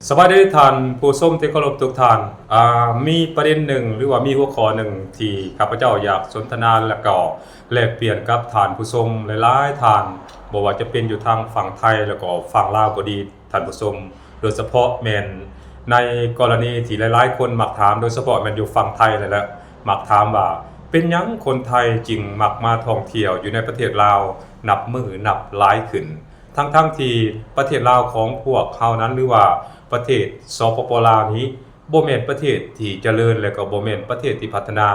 ສະບາຍດີທ່ານຜູ້ຊົມທີ່ເຄົາລົບທຸກທ່ານ. ອາ, ມີປະເດັນໜຶ່ງ ຫຼືວ່າມີຫົວຂໍ້ໜຶ່ງທີ່ຂ້າພະເຈົ້າຢາກສົນທະນາ ແລະກໍແລກປ່ຽນກັບທ່ານຜູ້ຊົມຫຼາຍໆທ່ານ, ບໍ່ວ່າຈະເປັນຢູ່ທາງຝັ່ງໄທ ແລະກໍຝັ່ງລາວກໍດີ ທ່ານຜູ້ຊົມ, ໂດຍສະເພາະແມ່ນໃນກໍລະນີທີ່ຫຼາຍໆຄົນມັກຖາມ, ໂດຍສະເພາະແມ່ນຢູ່ຝັ່ງໄທນີ້ແຫຼະ, ມັກຖາມວ່າ ເປັນຫຍັງຄົນໄທຈຶ່ງມັກມາທ່ອງທ່ຽວຢູ່ໃນປະເທດລາວນັບມື້ນັບຫຼາຍຂຶ້ນ? ທັງໆທີ່ປະເທດລາວຂອງພວກເຮົານັ້ນ ຫຼືວ່າປະເທດ ສປປ ລາວນີ້ ບໍ່ແມ່ນປະເທດທີ່ຈະເລີນ ແລະກໍບໍ່ແມ່ນປະເທດທີ່ພັດທະນາ,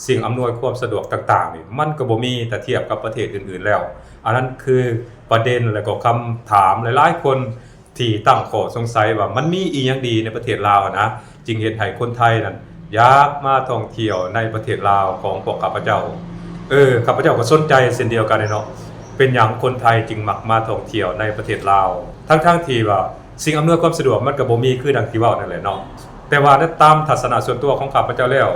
ສິ່ງອຳນວຍຄວາມສະດວກຕ່າງໆນີ້ ມັນກໍບໍ່ມີ ຖ້າທຽບກັບປະເທດອື່ນໆແລ້ວ. ອັນນັ້ນຄືປະເດັນ ແລະກໍຄຳຖາມຫຼາຍໆຄົນທີ່ຕັ້ງຂໍ້ສົງໄສວ່າ ມັນມີອີ່ຫຍັງດີໃນປະເທດລາວຫັ້ນນະ ຈຶ່ງເຮັດໃຫ້ຄົນໄທນັ້ນຢາກມາທ່ອງທ່ຽວໃນປະເທດລາວຂອງພວກຂ້າພະເຈົ້າ. ເອີ, ຂ້າພະເຈົ້າກໍສົນໃຈເຊັ່ນດຽວກັນເນາະ, ເປັນຫຍັງຄົນໄທຈຶ່ງມັກມາທ່ອງທ່ຽວໃນປະເທດລາວ ທັງໆທີ່ວ່າ ສິ່ງອຳນວຍຄວາມສະດວກມັນກໍບໍ່ມີຄືດັ່ງທີ່ເວົ້ານັ້ນແຫຼະເນາະ. ແຕ່ວ່າໃນຕາມທັດສະນະສ່ວນຕົວຂອງຂ້າພະເຈົ້າແລ້ວ,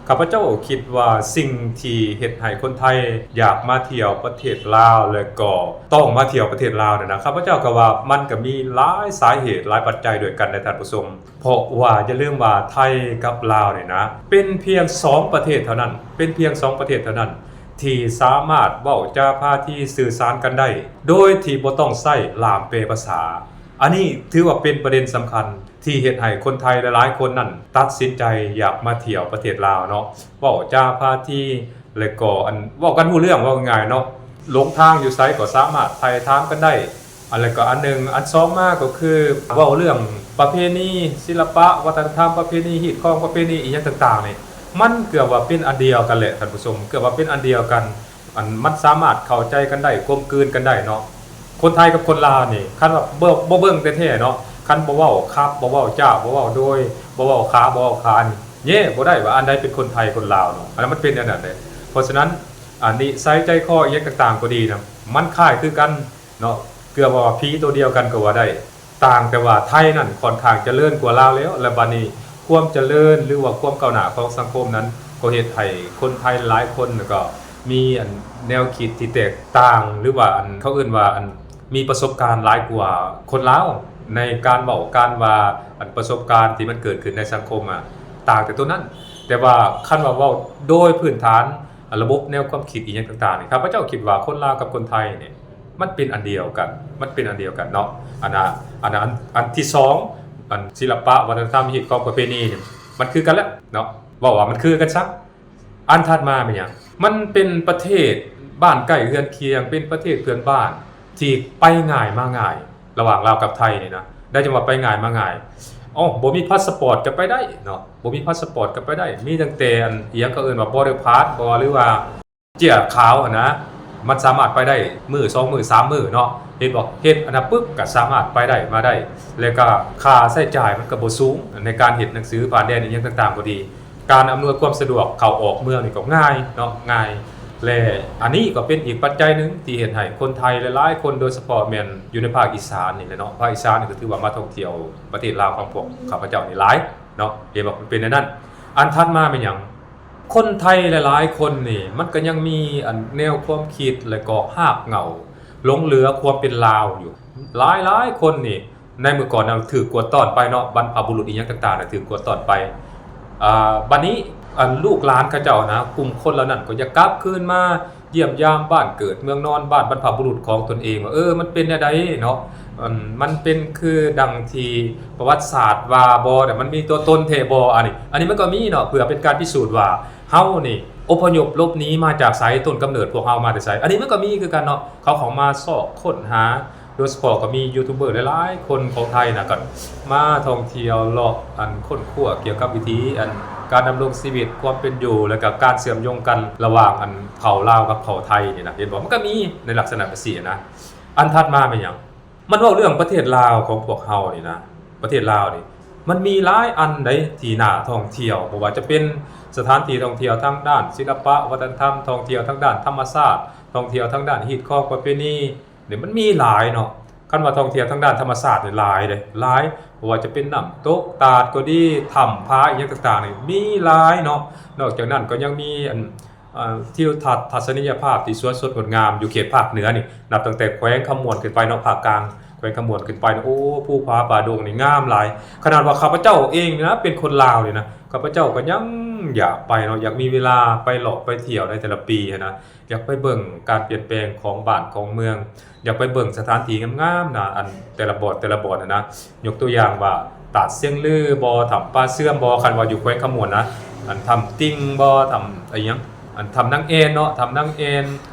ຂ້າພະເຈົ້າຄິດວ່າສິ່ງທີ່ເຮັດໃຫ້ຄົນໄທຢາກມາທ່ຽວປະເທດລາວ ແລະກໍຕ້ອງມາທ່ຽວປະເທດລາວນັ້ນນະ, ຂ້າພະເຈົ້າກໍວ່າມັນກໍມີຫຼາຍສາເຫດ, ຫຼາຍປັດໄຈດ້ວຍກັນເດ້ທ່ານຜູ້ຊົມ. ເພາະວ່າຢ່າລືມວ່າໄທກັບລາວນີ້ນະ ເປັນພຽງສອງປະເທດເທົ່ານັ້ນ, ເປັນພຽງສອງປະເທດເທົ່ານັ້ນ ທີ່ສາມາດເວົ້າຈາພາທີສື່ສານກັນໄດ້ ໂດຍທີ່ບໍ່ຕ້ອງໃຊ້ລ່າມແປພາສາ. ອັນນີ້ຖືວ່າເປັນປະເດັນສຳຄັນ ທີ່ເຮັດໃຫ້ຄົນໄທຫຼາຍໆຄົນນັ້ນຕັດສິນໃຈຢາກມາທ່ຽວປະເທດລາວເນາະ, ເວົ້າຈາພາທີ ແລະກໍອັນເວົ້າກັນຮູ້ເລື່ອງ, ເວົ້າງ່າຍໆເນາະ, ຫຼົງທາງຢູ່ໃສກໍສາມາດໄຖ່ຖາມກັນໄດ້. ອັນ ແລະກໍອັນໜຶ່ງ, ອັນສອງມາກໍຄືເວົ້າເລື່ອງປະເພນີ, ສິລະປະ, ວັດທະນະທຳ, ປະເພນີ, ຮີດຄອງ, ປະເພນີອີ່ຫຍັງຕ່າງໆນີ້ ມັນເກືອບວ່າເປັນອັນດຽວກັນແຫຼະທ່ານຜູ້ຊົມ, ເກືອບວ່າເປັນອັນດຽວກັນ. ອັນ ມັນສາມາດເຂົ້າໃຈກັນໄດ້, ກົມກືນກັນໄດ້ເນາະ. ຄົນໄທກັບຄົນລາວນີ້ ຄັນວ່າບໍ່ ບໍ່ເບິ່ງແທ້ໆເນາະ, ຄັນບໍ່ເວົ້າຄັບ, ບໍ່ເວົ້າຈ້າ, ບໍ່ເວົ້າໂດຍ, ບໍ່ເວົ້າຂາ, ບໍ່ເວົ້າຂາ ນີ້ແຍກບໍ່ໄດ້ວ່າອັນໃດເປັນຄົນໄທຄົນລາວເນາະ. ອັນນັ້ນມັນເປັນແນວນັ້ນເດ້. ເພາະສະນັ້ນ ອັນນິໄສໃຈຄໍອີ່ຫຍັງຕ່າງໆກໍດີນະ, ມັນຄ້າຍຄືກັນເນາະ, ເກືອບວ່າຜີໂຕດຽວກັນກໍວ່າໄດ້. ຕ່າງແຕ່ວ່າໄທນັ້ນຂ້ອນຂ້າງຈະເລີນກວ່າລາວແລ້ວ, ແລະ ບັດນີ້ຄວາມຈະເລີນ ຫຼືວ່າຄວາມກ້າວໜ້າຂອງສັງຄົມນັ້ນ ກໍເຮັດໃຫ້ຄົນໄທຫຼາຍຄົນກໍມີອັນແນວຄິດທີ່ແຕກຕ່າງ ຫຼືວ່າອັນເຂົາເອີ້ນວ່າອັນມີປະສົບການຫຼາຍກວ່າຄົນລາວ ໃນການເວົ້າການວ່າ, ອັນປະສົບການທີ່ມັນເກີດຂຶ້ນໃນສັງຄົມອະ ຕ່າງແຕ່ໂຕນັ້ນ. ແຕ່ວ່າຄັນວ່າເວົ້າໂດຍພື້ນຖານ ອັນລະບົບແນວຄວາມຄິດອີ່ຫຍັງຕ່າງໆນີ້ ຂ້າພະເຈົ້າຄິດວ່າຄົນລາວກັບຄົນໄທນີ້ ມັນເປັນອັນດຽວກັນ, ມັນເປັນອັນດຽວກັນເນາະ. ອັນນະ ອັນນະ ອັນ ອັນທີສອງ ອັນສິລະປະ ວັດທະນະທຳ ຮີດຄອງ ປະເພນີນີ້ ມັນຄືກັນແຫຼະເນາະ, ເວົ້າວ່າມັນຄືກັນຊະ. ອັນຖັດມາແມ່ນຫຍັງ? ມັນເປັນປະເທດບ້ານໃກ້ເຮືອນຄຽງ, ເປັນປະເທດເພື່ອນບ້ານທີ່ໄປງ່າຍມາງ່າຍ ລະຫວ່າງລາວກັບໄທນີ້ນະ, ໄດ້ຈັ່ງວ່າໄປງ່າຍມາງ່າຍ. ອໍ ບໍ່ມີພາສະປອດກໍໄປໄດ້ເນາະ, ບໍ່ມີພາສະປອດກໍໄປໄດ້, ມີຕັ້ງແຕ່ອັນ ອີ່ຫຍັງເຂົາເອີ້ນວ່າ ບອເດີພາສບໍ ຫຼືວ່າ ເຈ້ຍຂາວຫັ້ນນະ, ມັນສາມາດໄປໄດ້ມື້ສອງມື້ສາມມື້ເນາະ, ເຫັນບໍ່? ເຮັດອັນນັ້ນປຶບກໍສາມາດໄປໄດ້ມາໄດ້, ແລ້ວກໍຄ່າໃຊ້ຈ່າຍມັນກໍບໍ່ສູງ ໃນການເຮັດໜັງສືຜ່ານແດນອີ່ຫຍັງຕ່າງໆກໍດີ, ການອຳນວຍຄວາມສະດວກເຂົ້າອອກເມືອງນີ້ກໍງ່າຍເນາະ, ງ່າຍ. ແລະ ອັນນີ້ກໍເປັນອີກປັດໄຈໜຶ່ງທີ່ເຮັດໃຫ້ຄົນໄທຫຼາຍໆຄົນ ໂດຍສະເພາະແມ່ນຢູ່ໃນພາກອີສານນີ້ແຫຼະເນາະ, ພາກອີສານນີ້ກໍຖືວ່າມາທ່ອງທ່ຽວປະເທດລາວຂອງພວກຂ້າພະເຈົ້ານີ້ຫຼາຍເນາະ, ເຫັນບໍ່? ມັນເປັນແນວນັ້ນ. ອັນຖັດມາແມ່ນຫຍັງ? ຄົນໄທຫຼາຍໆຄົນນີ້ ມັນກໍຍັງມີອັນແນວຄວາມຄິດ ແລະກໍຮາກເຫງົ້າຫຼົງເຫຼືອຄວາມເປັນລາວຢູ່. ຫຼາຍໆຄົນນີ້ ໃນເມື່ອກ່ອນນະ ຖືກກວດຕ້ອນໄປເນາະ, ບັນພະບຸລຸດອີ່ຫຍັງຕ່າງໆນະ ຖືກກວດຕ້ອນໄປ. ອາ ບັດນີ້ ອັນລູກຫຼານເຂົາເຈົ້ານະ ກຸ່ມຄົນເຫຼົ່ານັ້ນກໍຢາກກັບຄືນມາ ຢ້ຽມຢາມບ້ານເກີດເມືອງນອນ ບ້ານບັນພະບຸລຸດຂອງຕົນເອງວ່າ ເອີ ມັນເປັນແນວໃດເນາະ, ອັນ ມັນເປັນຄືດັ່ງທີ່ປະຫວັດສາດວ່າບໍ ແຕ່ມັນມີຕົວຕົນແທ້ບໍ? ອັນນີ້ ອັນນີ້ມັນກໍມີເນາະ, ເພື່ອເປັນການພິສູດວ່າເຮົານີ້ອົບພະຍົບຫຼົບໜີມາຈາກໃສ, ຕົ້ນກຳເນີດພວກເຮົາມາແຕ່ໃສ. ອັນນີ້ມັນກໍມີຄືກັນເນາະ, ເຂົາເຂົ້າມາຊອກຄົ້ນຫາ ໂດຍສະເພາະກໍມີຢູທູບເບີຫຼາຍໆຄົນຂອງໄທນະ ກໍມາທ່ອງທ່ຽວເລາະ ອັນ ຄົ້ນຄວ້າກ່ຽວກັບວິຖີ ອັນ ການດຳລົງຊີວິດ ຄວາມເປັນຢູ່ ແລະກະການເຊື່ອມໂຍງກັນລະຫວ່າງ ອັນ ເຜົ່າລາວກັບເຜົ່າໄທນີ້ນະ, ເຫັນບໍ່? ມັນກໍມີໃນລັກສະນະແບບຊີ້ນະ. ອັນຖັດມາແມ່ນຫຍັງ? ມັນເວົ້າເລື່ອງປະເທດລາວຂອງພວກເຮົານີ້ນະ, ປະເທດລາວນີ້ ມັນມີຫຼາຍອັນໃດ໋ທີ່ໜ້າທ່ອງທ່ຽວ, ບໍ່ວ່າຈະເປັນສະຖານທີ່ທ່ອງທ່ຽວທາງດ້ານສິລະປະວັດທະນະທຳ, ທ່ອງທ່ຽວທາງດ້ານທຳມະຊາດ, ທ່ອງທ່ຽວທາງດ້ານຮີດຄອງປະເພນີ, ນີ້ມັນມີຫຼາຍເນາະ. ຄັນວ່າທ່ອງທ່ຽວທາງດ້ານທຳມະຊາດນີ້ຫຼາຍເດ້ ຫຼາຍ, ບໍ່ວ່າຈະເປັນນ້ຳຕົກຕາດກໍດີ, ຖ້ຳຜາອີ່ຫຍັງຕ່າງໆນີ້ມີຫຼາຍເນາະ. ນອກຈາກນັ້ນກໍຍັງມີ ອັນ ເອີ ທິວທັດທັດສະນີຍະພາບທີ່ສວຍສົດງົດງາມຢູ່ເຂດພາກເໜືອນີ້, ນັບຕັ້ງແຕ່ແຂວງຄຳມ່ວນຂຶ້ນໄປເນາະ, ພາກກາງ ແຂວງຄຳມ່ວນຂຶ້ນໄປນະ ໂອ້ ພູຜາປ່າດົງນີ້ງາມຫຼາຍ. ຂະໜາດວ່າຂ້າພະເຈົ້າເອງນີ້ນະ ເປັນຄົນລາວນີ້ນະ ຂ້າພະເຈົ້າກໍຍັງຢາກໄປເນາະ, ຢາກມີເວລາໄປເລາະໄປທ່ຽວໃນແຕ່ລະປີຫັ້ນນະ, ຢາກໄປເບິ່ງການປ່ຽນແປງຂອງບ້ານຂອງເມືອງ, ຢາກໄປເບິ່ງສະຖານທີ່ງາມໆນະ ອັນແຕ່ລະບ່ອນແຕ່ລະບ່ອນຫັ້ນນະ. ຍົກຕົວຢ່າງວ່າ ຕາດຊຽງລືບໍ, ຖ້ຳປ່າເຊື່ອມບໍ, ຄັນວ່າຢູ່ແຂວງຄຳມ່ວນນະ, ອັນຖ້ຳຕິ່ງບໍ, ຖ້ຳອີຫຍັງ, ອັນຖ້ຳນາງແອ່ນເນາະ, ຖ້ຳນາງແອ່ນ,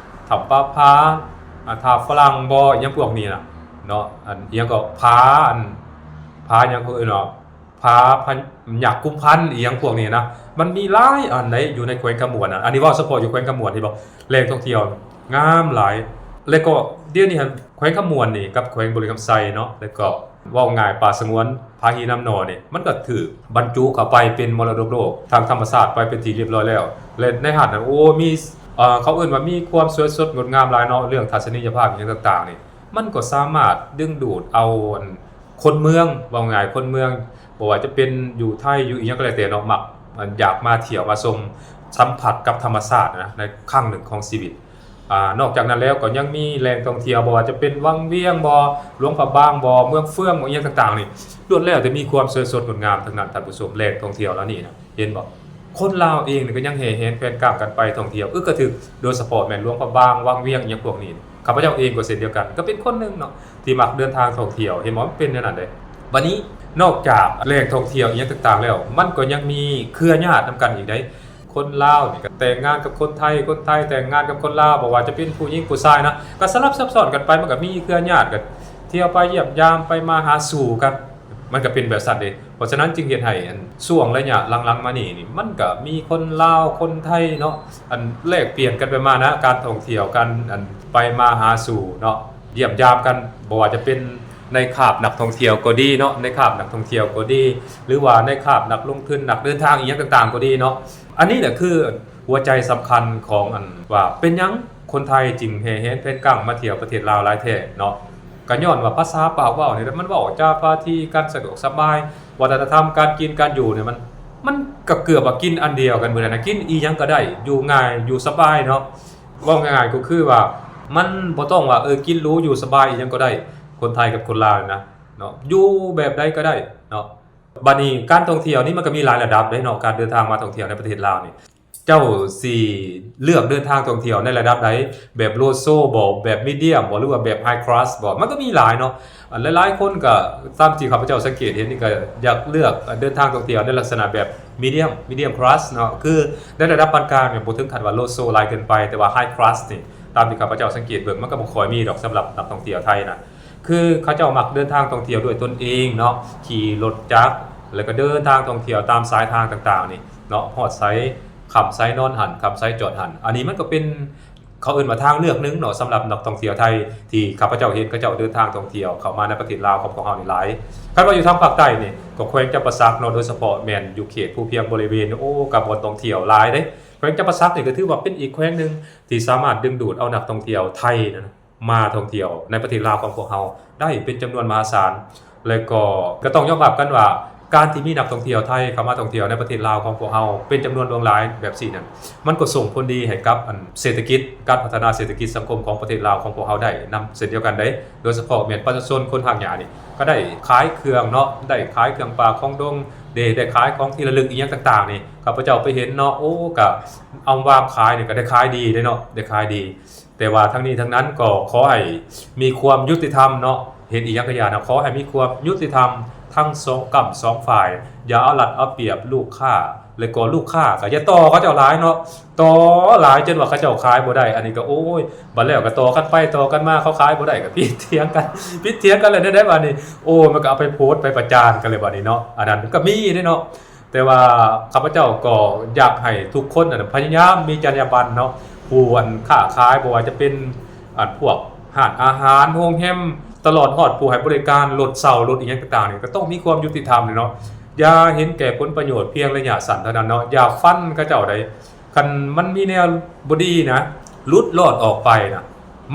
ຖ້ຳປ່າຜາ, ອາ ທ່າຝຣັ່ງບໍ, ອີຫຍັງພວກນີ້ນະເນາະ, ອັນອີຫຍັງກໍຜາ ອັນຜາຫຍັງເຂົາເອີ້ນວ່າ ຜາພະ ຍາກຸມພັນ ອີຫຍັງພວກນີ້ນະ, ມັນມີຫຼາຍອັນໃດຢູ່ໃນແຂວງຄຳມ່ວນນະ. ອັນນີ້ເວົ້າສະເພາະຢູ່ແຂວງຄຳມ່ວນນີ້ບໍ, ແຫຼ່ງທ່ອງທ່ຽວງາມຫຼາຍ. ແລ້ວກໍດຽວນີ້ຫັ້ນ ແຂວງຄຳມ່ວນນີ້ກັບແຂວງບໍລິຄຳໄຊເນາະ, ແລ້ວກໍ ເວົ້າງ່າຍ ປ່າສະຫງວນຜາຫີນນ້ຳໜໍ່ນີ້ ມັນກໍຖືກບັນຈຸເຂົ້າໄປເປັນມໍລະດົກໂລກທາງທຳມະຊາດໄປເປັນທີ່ຮຽບຮ້ອຍແລ້ວ. ແລະ ໃນຫັ້ນນະ ໂອ້ ມີ ເອີ ເຂົາເອີ້ນວ່າມີຄວາມສວຍສົດງົດງາມຫຼາຍເນາະ, ເລື່ອງທັດສະນີຍະພາບ ອີຫຍັງຕ່າງໆນີ້ ມັນກໍສາມາດດຶງດູດເອົາ ອັນ ຄົນເມືອງ, ເວົ້າງ່າຍ ຄົນເມືອງ ບໍ່ວ່າຈະເປັນຢູ່ໄທ ຢູ່ອີ່ຫຍັງກໍແລ້ວແຕ່ເນາະ, ມັກ ອັນ ຢາກມາທ່ຽວມາຊົມ ສຳຜັດກັບທຳມະຊາດນະ ໃນຄັ້ງໜຶ່ງຂອງຊີວິດ. ອາ ນອກຈາກນັ້ນແລ້ວກໍຍັງມີແຫຼ່ງທ່ອງທ່ຽວ ບໍ່ວ່າຈະເປັນວັງວຽງບໍ, ຫຼວງພະບາງບໍ, ເມືອງເຟືອງບໍ, ອີ່ຫຍັງຕ່າງໆນີ້ ລ້ວນແລ້ວແຕ່ມີຄວາມສວຍສົດງົດງາມທັງນັ້ນ ທ່ານຜູ້ຊົມ. ແຫຼ່ງທ່ອງທ່ຽວເຫຼົ່ານີ້ນະ ເຫັນບໍ່? ຄົນລາວເອງນີ້ກໍຍັງແຫ່ແຫນແຂວນກາງກັນໄປທ່ອງທ່ຽວອຶກກະທຶກ, ໂດຍສະເພາະແມ່ນຫຼວງພະບາງ, ວັງວຽງ ອີ່ຫຍັງພວກນີ້. ຂ້າພະເຈົ້າເອງກໍເຊັ່ນດຽວກັນ, ກໍເປັນຄົນໜຶ່ງເນາະ ທີ່ມັກເດີນທາງທ່ອງທ່ຽວ. ເຫັນບໍ່? ມັນເປັນແນວນັ້ນເດ້. ບັດນີ້ ນອກຈາກແຫຼ່ງທ່ອງທ່ຽວອີ່ຫຍັງຕ່າງໆແລ້ວ, ມັນກໍຍັງມີເຄືອຍາດນຳກັນອີກເດ້. ຄົນລາວນີ້ກໍແຕ່ງງານກັບຄົນໄທ, ຄົນໄທແຕ່ງງານກັບຄົນລາວ, ບໍ່ວ່າຈະເປັນຜູ້ຍິງຜູ້ຊາຍນະ ກໍສະຫຼັບຊັບຊ້ອນກັນໄປ, ມັນກໍມີເຄືອຍາດ ກໍທ່ຽວໄປຢ້ຽມຢາມ ໄປມາຫາສູ່ກັນ, ມັນກໍເປັນແບບຊັ້ນເດ້. ເພາະສະນັ້ນຈຶ່ງເຮັດໃຫ້ ອັນ ຊ່ວງໄລຍະຫຼັງໆມານີ້ນີ້ ມັນກໍມີຄົນລາວ ຄົນໄທເນາະ ອັນ ແລກປ່ຽນກັນໄປມານະ, ການທ່ອງທ່ຽວ ການ ອັນ ໄປມາຫາສູ່ເນາະ ຢ້ຽມຢາມກັນ, ບໍ່ວ່າຈະເປັນໃນຄາບນັກທ່ອງທ່ຽວກໍດີເນາະ, ໃນຄາບນັກທ່ອງທ່ຽວກໍດີ ຫຼືວ່າໃນຄາບນັກລົງທຶນ ນັກເດີນທາງ ອີ່ຫຍັງຕ່າງໆກໍດີເນາະ. ອັນນີ້ແຫຼະຄືຫົວໃຈສຳຄັນຂອງ ອັນ ວ່າເປັນຫຍັງຄົນໄທຈຶ່ງແຫ່ແຫນແຂວນກາງມາທ່ຽວປະເທດລາວຫຼາຍແທ້ເນາະ. ກໍຍ້ອນວ່າພາສາປາກເວົ້ານີ້ແຫຼະ ມັນເວົ້າຈາປາທີກັນ ສະດວກສະບາຍ, ວັດທະນະທຳ ການກິນການຢູ່ນີ້ ມັນ ມັນກໍເກືອບວ່າກິນອັນດຽວກັນເບິດຫັ້ນນະ, ກິນອີ່ຫຍັງກໍໄດ້ ຢູ່ງ່າຍຢູ່ສະບາຍເນາະ. ເວົ້າງ່າຍໆກໍຄືວ່າ ມັນບໍ່ຕ້ອງວ່າ ເອີ ກິນຫຼູຢູ່ສະບາຍອີ່ຫຍັງກໍໄດ້, ຄົນໄທກັບຄົນລາວນີ້ນະເນາະ ຢູ່ແບບໃດກໍໄດ້ເນາະ. ບັດນີ້ການທ່ອງທ່ຽວນີ້ມັນກໍມີຫຼາຍລະດັບເດ້ເນາະ, ການເດີນທາງມາທ່ອງທ່ຽວໃນປະເທດລາວນີ້ ເຈົ້າຊິເລືອກເດີນທາງທ່ອງທ່ຽວໃນລະດັບໃດ? ແບບໂລໂຊບໍ? ແບບມີດຽມບໍ? ຫຼືວ່າແບບໄຮຄລາສບໍ? ມັນກໍມີຫຼາຍເນາະ. ອັນ ຫຼາຍໆຄົນກໍ ຕາມທີ່ຂ້າພະເຈົ້າສັງເກດເຫັນນີ້ ກໍຢາກເລືອກເດີນທາງທ່ອງທ່ຽວໃນລັກສະນະແບບມີດຽມ, ມີດຽມຄລາສເນາະ, ຄືໃນລະດັບປານກາງນີ້ ບໍ່ເຖິງຂັ້ນວ່າໂລໂຊຫຼາຍເກີນໄປ, ແຕ່ວ່າໄຮຄລາສນີ້ ຕາມທີ່ຂ້າພະເຈົ້າສັງເກດເບິ່ງ ມັນກໍບໍ່ຄ່ອຍມີດອກສຳລັບນັກທ່ອງທ່ຽວໄທນະ. ຄືເຂົາເຈົ້າມັກເດີນທາງທ່ອງທ່ຽວດ້ວຍຕົນເອງເນາະ, ຂີ່ລົດຈັກ ແລ້ວກໍເດີນທາງທ່ອງທ່ຽວຕາມສາຍທາງຕ່າງໆນີ້ເນາະ, ຮອດໃສ ຄ່ຳໃສນອນຫັ້ນ ຄ່ຳໃສຈອດຫັ້ນ. ອັນນີ້ມັນກໍເປັນ ເຂົາເອີ້ນວ່າທາງເລືອກໜຶ່ງເນາະ ສຳລັບນັກທ່ອງທ່ຽວໄທ ທີ່ຂ້າພະເຈົ້າເຫັນເຂົາເຈົ້າເດີນທາງທ່ອງທ່ຽວເຂົ້າມາໃນປະເທດລາວຂອງພວກເຮົານີ້ຫຼາຍ. ຄັນວ່າຢູ່ທາງພາກໃຕ້ນີ້ ກໍແຂວງຈຳປາສັກເນາະ, ໂດຍສະເພາະແມ່ນຢູ່ເຂດພູພຽງບໍລິເວນ ໂອ້ ກໍບ່ອນທ່ອງທ່ຽວຫຼາຍເດ້. ແຂວງຈຳປາສັກນີ້ກໍຖືວ່າເປັນອີກແຂວງໜຶ່ງທີ່ສາມາດດຶງດູດເອົານັກທ່ອງທ່ຽວໄທນັ້ນ ມາທ່ອງທ່ຽວໃນປະເທດລາວຂອງພວກເຮົາໄດ້ເປັນຈຳນວນມະຫາສານ ແລະກໍ ກໍຕ້ອງຍອມຮັບກັນວ່າ ການທີ່ມີນັກທ່ອງທ່ຽວໄທເຂົ້າມາທ່ອງທ່ຽວໃນປະເທດລາວຂອງພວກເຮົາເປັນຈຳນວນຫຼວງຫຼາຍແບບຊີ້ນັ້ນ ມັນກໍສົ່ງຜົນດີໃຫ້ກັບ ອັນ ເສດຖະກິດ, ການພັດທະນາເສດຖະກິດສັງຄົມຂອງປະເທດລາວຂອງພວກເຮົາໄດ້ນຳເຊັ່ນດຽວກັນເດ້. ໂດຍສະເພາະແມ່ນປະຊາຊົນຄົນຮາກຫຍ້ານີ້ ກໍໄດ້ຂາຍເຄື່ອງເນາະ, ໄດ້ຂາຍເຄື່ອງປ່າຂອງດົງເດ, ໄດ້ຂາຍຂອງທີ່ລະລຶກອີ່ຫຍັງຕ່າງໆນີ້ ຂ້າພະເຈົ້າໄປເຫັນເນາະ, ໂອ້ ກະເອົາວາງຂາຍນີ້ ກະໄດ້ຂາຍດີເດ້ເນາະ, ໄດ້ຂາຍດີ. ແຕ່ວ່າທັງນີ້ທັງນັ້ນກໍຂໍໃຫ້ມີຄວາມຍຸຕິທຳເນາະ, ເຮັດອີ່ຫຍັງກໍຢ່າເນາະ, ຂໍໃຫ້ມີຄວາມຍຸຕິທຳທັງສອງກ້ຳສອງຝ່າຍ, ຢ່າເອົາລັດເອົາປຽບລູກຄ້າ ແລ້ວກໍລູກຄ້າກໍຢ່າຕໍ່ເຂົາເຈົ້າຫຼາຍເນາະ, ຕໍ່ຫຼາຍຈົນວ່າເຂົາເຈົ້າຂາຍບໍ່ໄດ້, ອັນນີ້ກໍ ໂອ້ຍ ບັດແລ້ວກໍຕໍ່ກັນໄປຕໍ່ກັນມາ, ເຂົາຂາຍບໍ່ໄດ້ກໍຜິດຖຽງກັນ, ຜິດຖຽງກັນແລ້ວແນວໃດບາດນີ້? ໂອ້ຍ ມັນກໍເອົາໄປໂພສໄປປະຈານກັນແລ້ວບາດນີ້ເນາະ, ອັນນັ້ນກໍມີເດ້ເນາະ. ແຕ່ວ່າຂ້າພະເຈົ້າກໍຢາກໃຫ້ທຸກຄົນນັ້ນພະຍາຍາມມີຈັນຍາບັນເນາະ, ຜູ້ອັນຄ້າຂາຍ ບໍ່ວ່າຈະເປັນອັນພວກຮ້ານອາຫານ ໂຮງແຮມ ຕະຫຼອດຮອດຜູ້ໃຫ້ບໍລິການລົດເຊົ່າລົດອີ່ຫຍັງຕ່າງໆນີ້ ກໍຕ້ອງມີຄວາມຍຸຕິທຳເນາະ, ຢ່າເຫັນແກ່ຜົນປະໂຫຍດພຽງໄລຍະສັ້ນເທົ່ານັ້ນເນາະ, ຢ່າຟັນເຂົາເຈົ້າໃດ. ຄັນມັນມີແນວບໍ່ດີນະ ຫຼຸດລອດອອກໄປນະ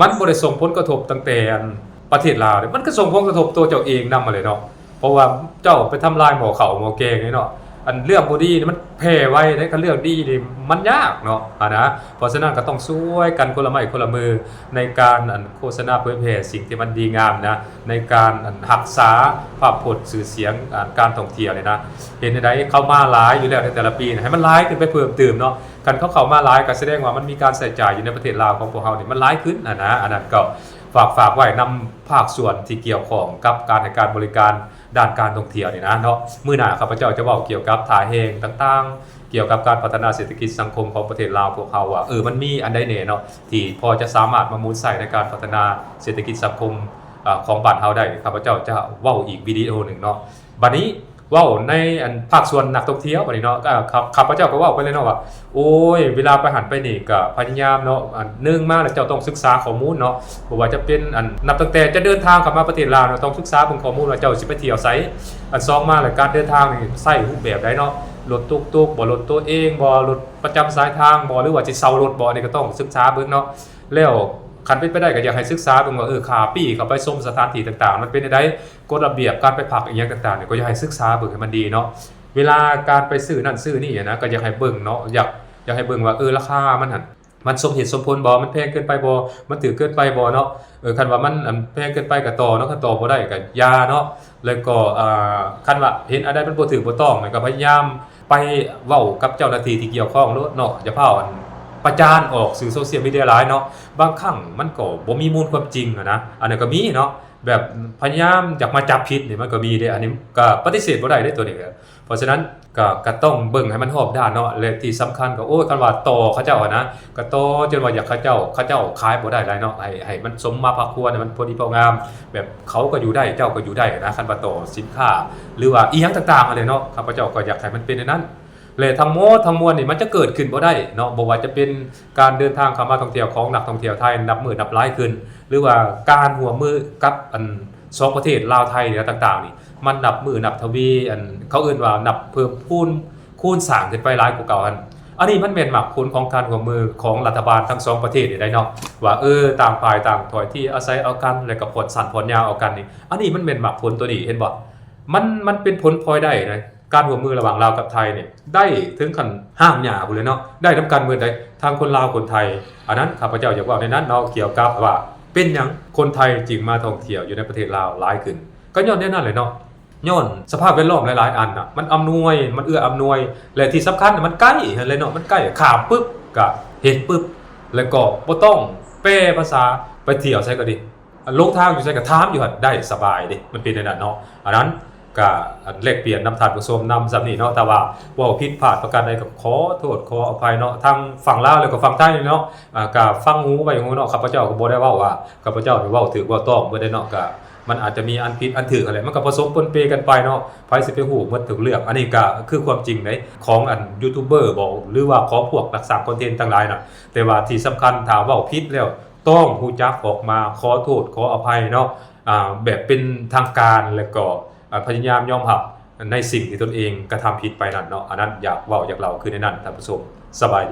ມັນບໍ່ໄດ້ສົ່ງຜົນກະທົບຕັ້ງແຕ່ອັນປະເທດລາວເດ້, ມັນກໍສົ່ງຜົນກະທົບຕົວເຈົ້າເອງນຳຫັ້ນແຫຼະເນາະ, ເພາະວ່າເຈົ້າໄປທຳລາຍໝໍ້ເຂົ້າໝໍ້ແກງເດ້ເນາະ. ອັນເລື່ອງບໍ່ດີນີ້ມັນແຜ່ໄວເດ້ ຄັນເລື່ອງດີນີ້ມັນຍາກເນາະຫັ້ນນະ. ເພາະສະນັ້ນກໍຕ້ອງຊ່ວຍກັນຄົນລະໄມ້ຄົນລະມື ໃນການອັນໂຄສະນາເຜີຍແຜ່ສິ່ງທີ່ມັນດີງາມນະ ໃນການອັນຮັກສາພາບພົດຊື່ສຽງອັນການທ່ອງທ່ຽວນີ້ນະ. ເຮັດແນວໃດເຂົ້າມາຫຼາຍຢູ່ແລ້ວໃນແຕ່ລະປີນະ ໃຫ້ມັນຫຼາຍຂຶ້ນໄປເພີ່ມຕື່ມເນາະ. ຄັນເຂົາເຂົ້າມາຫຼາຍກໍສະແດງວ່າມັນມີການໃຊ້ຈ່າຍຢູ່ໃນປະເທດລາວຂອງພວກເຮົານີ້ມັນຫຼາຍຂຶ້ນຫັ້ນນະ. ອັນນັ້ນກໍຝາກ ຝາກໄວ້ນຳພາກສ່ວນທີ່ກ່ຽວຂ້ອງກັບການໃຫ້ການບໍລິການ ດ້ານການທ່ອງທ່ຽວນີ້ນະເນາະ. ມື້ໜ້າຂ້າພະເຈົ້າຈະເວົ້າກ່ຽວກັບທ່າແຮງຕ່າງໆ ກ່ຽວກັບການພັດທະນາເສດຖະກິດສັງຄົມຂອງປະເທດລາວພວກເຮົາວ່າ ເອີ ມັນມີອັນໃດແດ່ເນາະ ທີ່ພໍຈະສາມາດມາໝູນໃຊ້ໃນການພັດທະນາເສດຖະກິດສັງຄົມ ອາ ຂອງບ້ານເຮົາໄດ້. ຂ້າພະເຈົ້າຈະເວົ້າອີກວິດີໂອໜຶ່ງເນາະ. ບັດນີ້ເວົ້າໃນອັນພາກສ່ວນນັກທ່ອງທ່ຽວບັດນີ້ເນາະ ກໍ ຂ້າ ຂ້າພະເຈົ້າກໍເວົ້າໄປເລີຍເນາະວ່າ ໂອ້ຍ ເວລາໄປຫັ້ນໄປນີ້ກໍພະຍາຍາມເນາະ ອັນໜຶ່ງມາແລ້ວເຈົ້າຕ້ອງສຶກສາຂໍ້ມູນເນາະ ບໍ່ວ່າຈະເປັນອັນ ນັບຕັ້ງແຕ່ຈະເດີນທາງເຂົ້າມາປະເທດລາວເນາະ ຕ້ອງສຶກສາເບິ່ງຂໍ້ມູນວ່າເຈົ້າຊິໄປທ່ຽວໃສ. ອັນສອງມາແລ້ວການເດີນທາງນີ້ໃຊ້ຮູບແບບໃດເນາະ ລົດຕຸກໆບໍ ລົດຕົວເອງບໍ ລົດປະຈຳສາຍທາງບໍ ຫຼືວ່າຊິເຊົ່າລົດບໍ ອັນນີ້ກໍຕ້ອງສຶກສາເບິ່ງເນາະ. ແລ້ວຄັນເປັນໄປໄດ້ກໍຢາກໃຫ້ສຶກສາເບິ່ງວ່າ ເອີ ຂ້າປີ້ເຂົ້າໄປຊົມສະຖານທີ່ຕ່າງໆ ມັນເປັນແນວໃດ ກົດລະບຽບການໄປພັກອີ່ຫຍັງຕ່າງໆນີ້ ກໍຢາກໃຫ້ສຶກສາເບິ່ງໃຫ້ມັນດີເນາະ. ເວລາການໄປຊື້ນັ້ນຊື້ນີ້ນະ ກໍຢາກໃຫ້ເບິ່ງເນາະ ຢາກ ຢາກໃຫ້ເບິ່ງວ່າ ເອີ ລາຄາມັນຫັ້ນ ມັນສົມເຫດສົມຜົນບໍ່ ມັນແພງເກີນໄປບໍ່ ມັນຖືກເກີນໄປບໍ່ເນາະ. ເອີ ຄັນວ່າມັນອັນແພງເກີນໄປກໍຕໍ່ເນາະ ຄັນຕໍ່ບໍ່ໄດ້ກໍຢ່າເນາະ. ແລ້ວກໍ ອ່າ ຄັນວ່າເຫັນອັນໃດມັນບໍ່ຖືກບໍ່ຕ້ອງນີ້ ກໍພະຍາຍາມໄປເວົ້າກັບເຈົ້າໜ້າທີ່ທີ່ກ່ຽວຂ້ອງໂລດເນາະ ຢ່າພາວອັນປະຈານອອກສື່ໂຊຊຽວມີເດຍຫຼາຍເນາະ. ບາງຄັ້ງມັນກໍບໍ່ມີມູນຄວາມຈິງຫັ້ນນະ ອັນນັ້ນກໍມີເນາະ ແບບພະຍາຍາມຢາກມາຈັບຜິດນີ້ມັນກໍມີເດ້. ອັນນີ້ກໍປະຕິເສດບໍ່ໄດ້ເດ້ໂຕນີ້ ເພາະສະນັ້ນກໍ ກໍຕ້ອງເບິ່ງໃຫ້ມັນຮອບດ້ານເນາະ ແລະທີ່ສຳຄັນກໍ ໂອ້ຍ ຄັນວ່າຕໍ່ເຂົາເຈົ້າຫັ້ນນະ ກໍຕໍ່ຈົນວ່າຢາກເຂົາເຈົ້າ ເຂົາເຈົ້າຂາຍບໍ່ໄດ້ຫຼາຍເນາະ ໃຫ້ ໃຫ້ມັນສົມມາພາຄວນ ໃຫ້ມັນພໍດີພໍງາມ ແບບເຂົາກໍຢູ່ໄດ້ ເຈົ້າກໍຢູ່ໄດ້ຫັ້ນນະ. ຄັນວ່າຕໍ່ສິນຄ້າ ຫຼືວ່າອີ່ຫຍັງຕ່າງໆຫັ້ນແຫຼະເນາະ ຂ້າພະເຈົ້າກໍຢາກໃຫ້ມັນເປັນແນວນັ້ນ. ແລະທັງໝົດທັງມວນນີ້ມັນຈະເກີດຂຶ້ນບໍ່ໄດ້ເນາະ ບໍ່ວ່າຈະເປັນການເດີນທາງເຂົ້າມາທ່ອງທ່ຽວຂອງນັກທ່ອງທ່ຽວໄທນັບມື້ນັບຫຼາຍຂຶ້ນ ຫຼືວ່າການຮ່ວມມືກັບອັນສອງປະເທດລາວໄທ ຫຼືຕ່າງໆນີ້ ມັນນັບມື້ນັບທະວີ ອັນເຂົາເອີ້ນວ່ານັບເພີ່ມພູນຄູນສ້າງຂຶ້ນໄປຫຼາຍກວ່າເກົ່າຫັ້ນ. ອັນນີ້ມັນແມ່ນໝາກຜົນຂອງການຮ່ວມມືຂອງລັດຖະບານທັງສອງປະເທດນີ້ໄດ໋ເນາະ ວ່າ ເອີ ຕ່າງຝ່າຍຕ່າງຖ້ອຍທີອາໄສເອົາກັນ ແລ້ວກໍຜ່ອນສັ້ນຜ່ອນຍາວເອົາກັນນີ້. ອັນນີ້ມັນແມ່ນໝາກຜົນໂຕນີ້ ເຫັນບໍ່ ມັນ ມັນເປັນຜົນພອຍໄດ້ນະ ການຮ່ວມມືລະຫວ່າງລາວກັບໄທນີ້ ໄດ້ເຖິງຂັ້ນຮາກຫຍ້າພຸ້ນແຫຼະເນາະ ໄດ້ນຳກັນໝົດໃດ໋ ທັງຄົນລາວຄົນໄທ. ອັນນັ້ນຂ້າພະເຈົ້າຢາກເວົ້າໃນນັ້ນເນາະ ກ່ຽວກັບວ່າເປັນຫຍັງຄົນໄທຈຶ່ງມາທ່ອງທ່ຽວຢູ່ໃນປະເທດລາວຫຼາຍຂຶ້ນ ກໍຍ້ອນແນວນັ້ນແຫຼະເນາະ. ຍ້ອນສະພາບແວດລ້ອມຫຼາຍໆອັນນະ ມັນອຳນວຍ ມັນເອື້ອອຳນວຍ ແລະທີ່ສຳຄັນນະ ມັນໃກ້ຫັ້ນແຫຼະເນາະ ມັນໃກ້ ຂ້າມປຶບກໍເຫັນປຶບ ແລ້ວກໍບໍ່ຕ້ອງແປພາສາ ໄປທ່ຽວໃສກໍດີ ຫຼົງທາງຢູ່ໃສກໍຖາມຢູ່ຫັ້ນໄດ້ສະບາຍເດ້ ມັນເປັນແນວນັ້ນເນາະ. ອັນນັ້ນກະ ອັນ ແລກປ່ຽນນຳທ່ານຜູ້ຊົມນຳສ່ຳນີ້ເນາະ ຖ້າວ່າເວົ້າຜິດພາດປະການໃດກໍຂໍໂທດຂໍອະໄພເນາະ ທັງຝັ່ງລາວແລ້ວກໍຝັ່ງໄທເນາະ. ອາ ກະຟັງຫູໄວ້ຫູເນາະ ຂ້າພະເຈົ້າກໍບໍ່ໄດ້ເວົ້າວ່າຂ້າພະເຈົ້ານີ້ເວົ້າຖືກເວົ້າຕ້ອງເບິດເດ້ເນາະ ກະມັນອາດຈະມີອັນຜິດອັນຖືກຫັ້ນແຫຼະ ມັນກໍປະສົມປົນເປກັນໄປເນາະ ໃຜຊິໄປຮູ້ໝົດທຸກເລື່ອງ. ອັນນີ້ກະຄືຄວາມຈິງໃດ໋ ຂອງອັນຢູທູບເບີບໍ ຫຼືວ່າຂອງພວກນັກສ້າງຄອນເທັນທັງຫຼາຍນະ ແຕ່ວ່າທີ່ສຳຄັນຖ້າເວົ້າຜິດແລ້ວ ຕ້ອງຮູ້ຈັກອອກມາຂໍໂທດຂໍອະໄພເນາະ ອາ ແບບເປັນທາງການ ແລ້ວກໍ ອາ ພະຍາຍາມຍອມຮັບໃນສິ່ງທີ່ຕົນເອງກະທຳຜິດໄປນັ້ນເນາະ. ອັນນັ້ນຢາກເວົ້າຢາກເລົ່າຄືໃນນັ້ນທ່ານຜູ້ຊົມ. ສະບາຍດີ.